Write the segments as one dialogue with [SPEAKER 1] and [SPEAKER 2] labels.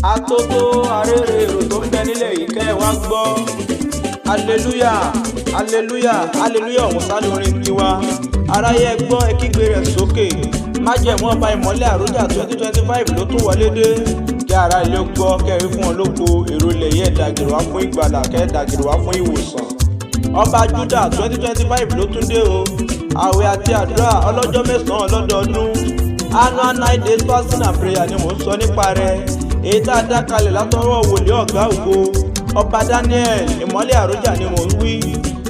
[SPEAKER 1] Atótó arére, èrò tó ń bẹ nílẹ̀ yìí, kẹ́ ẹ wá gbọ́. Aleluya, aleluya, aleluya! Ọ̀hún sáré orin tiwa. Aráyé, ẹ gbọ́, ẹ kígbe rẹ̀ sókè. Májẹ̀mú Ọba Ìmọ́lẹ̀ Àròjà 2025 ló tún wọlé dé. Kí ara ilé gbọ́, kẹ́rí fún wọn lóko. Èrò ilẹ̀ yìí, ẹ dàgìrì wá fún ìgbàlà, kẹ́ ẹ dàgìrì wá fún ìwòsàn. Ọba Juda 2025 ló tún dé o. Àwẹ̀ àti àdúrà ọlọ́jọ́ 9 lọ́dọọdún, annual 9 days fasting and prayer ni mò ń sọ nípa rẹ̀, èyí tá a dá kalẹ̀ látọwọ́ wòlíì ọ̀gá ògo, Ọba Daniel Ìmọ́lẹ̀ Àròjà ni mò ń wí.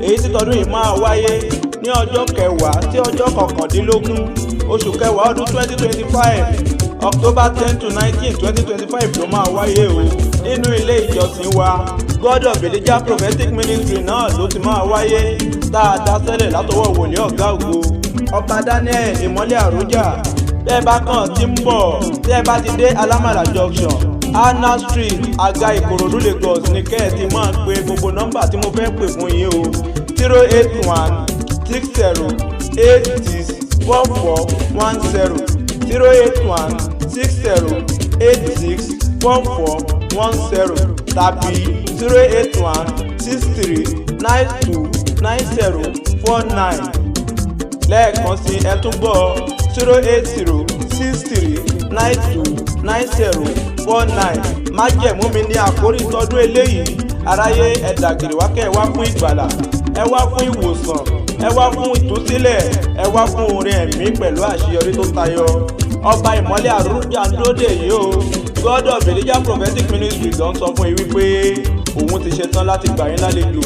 [SPEAKER 1] Èyí tí tọdún yìí máa wáyé ní ọjọ́ 10 sí ọjọ́ 19 oṣù kẹwàá ọdún 2025, October 10 to 19, 2025 ló máa wáyé o. Nínú ilé ìjọsìn wa, God of Elijah Prophetic Ministry náà ló ti máa wáyé, tá a dá sẹ́lẹ̀ látọwọ́ wòlíì ọ̀gá ògo, Ọba Daniel Ìmọ́lẹ̀ Àròjà. Tẹ́ ẹ bá kàn ti ń bọ̀, tẹ́ ẹ bá ti dé Alámàlà Junction, Anna Street, Àga, Ìkòròdú, Lagos ní kẹ́ ẹ ti máa pe gbogbo nọ́mbà tí mo fẹ́ pè fún yín o: 08160864410, 08160864410 tàbí 08163929049. Lẹ́ẹ̀kan sí, ẹ tún gbọ́: 08063929049. Májẹ̀mú mi ní àkórí tọdún eléyìí. Aráyé, ẹ dàgìrì wá, kẹ́ ẹ wá fún ìgbàlà, ẹ wá fún ìwòsàn, ẹ wá fún ìtúsílẹ̀, ẹ wá fún orin ẹ̀mí pẹ̀lú àṣeyọrí tó tayọ. Ọba Ìmọ́lẹ̀ Àrújà ń dúró dè yìí o. God of Elijah Prophetic Ministry gan sọ fún yín wípé òun ti ṣetán láti gbà yín lálejò.